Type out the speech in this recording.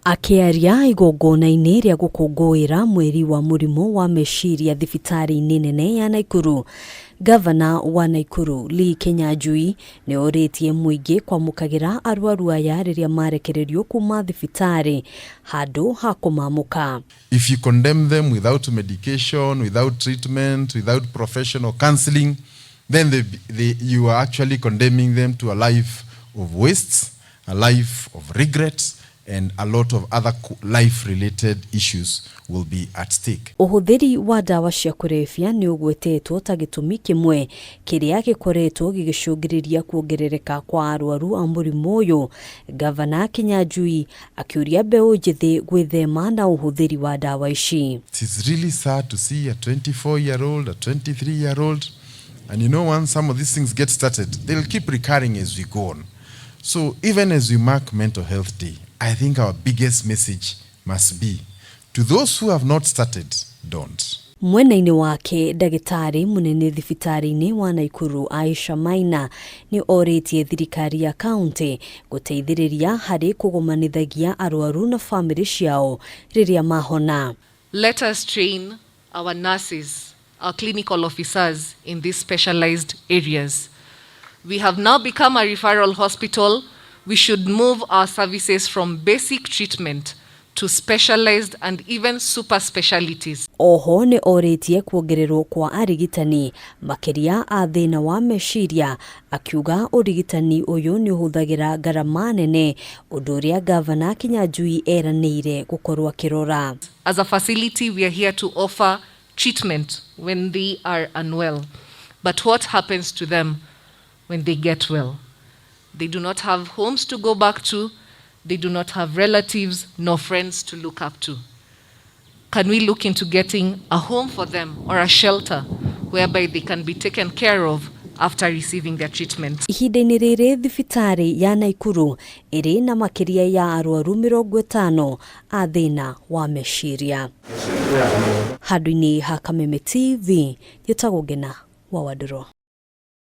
Akĩaria igongona-inĩ rĩa gũkũngũĩra mweri wa mũrimũ wa meciria thibitarĩ-inĩ nene ya Naikuru, Gavana wa Naikuru Lee Kinyanjui nĩ orĩtie mũingĩ kwamũkagĩra arwaru aya rĩrĩa marekererio kuma thibitarĩ handũ ha kũmamũka. If you condemn them without medication, without treatment, without professional counseling, then you are actually condemning them to a life of wastes, a life of regrets, and a lot of other life-related issues will be at stake. Ũhũthĩri wa ndawa cia kũrebia nĩ ũgwetetwo ta gĩtũmi kĩmwe kĩrĩa gĩkoretwo gĩgĩcũngĩrĩria kuongerereka kwa arwaru a mũrimũ ũyũ. Gavana Kinyanjui akĩũria mbeũ njĩthĩ gwĩthema na ũhũthĩri wa ndawa ici. It is really sad to see a 24-year-old, a 23-year-old, and once some of these things get started, they'll keep recurring as we go on. So even as we mark Mental Health Day, I think our biggest message must be to those who have not started, don't. Mwena-inĩ wake, ndagĩtarĩ mũnene thibitarĩ-inĩ wa Naikuru Aisha Maina nĩ orĩtie thirikari ya kaunti gũteithĩrĩria harĩ kũgomanithagia arwaru na bamĩrĩ ciao rĩrĩa mahona. Let us train our nurses, our clinical officers in these specialized areas. We have now become a referral hospital. We should move our services from basic treatment to specialized and even super specialties. Oho nĩ orĩtie kuongererwo kwa arigitani makĩria a thĩna wa meciria, akiuga ũrigitani ũyũ nĩ ũhũthagĩra ngarama nene, ũndũ ũrĩa Gavana Kinyanjui eranĩire gũkorwo akĩrora. As a facility, we are here to offer treatment when they are unwell. But what happens to them when they get well? They do not have homes to go back to. They do not have relatives nor friends to look up to. Can we look into getting a home for them or a shelter whereby they can be taken care of after receiving their treatment? Ihinda-inĩ rĩrĩ, thibitarĩ ya Naikuru ĩrĩ na makĩria ya arwaru 50 a thĩna wa meciria. Handũ-inĩ ha Kameme TV, njĩtagwo Ngena wa Wandũrũ.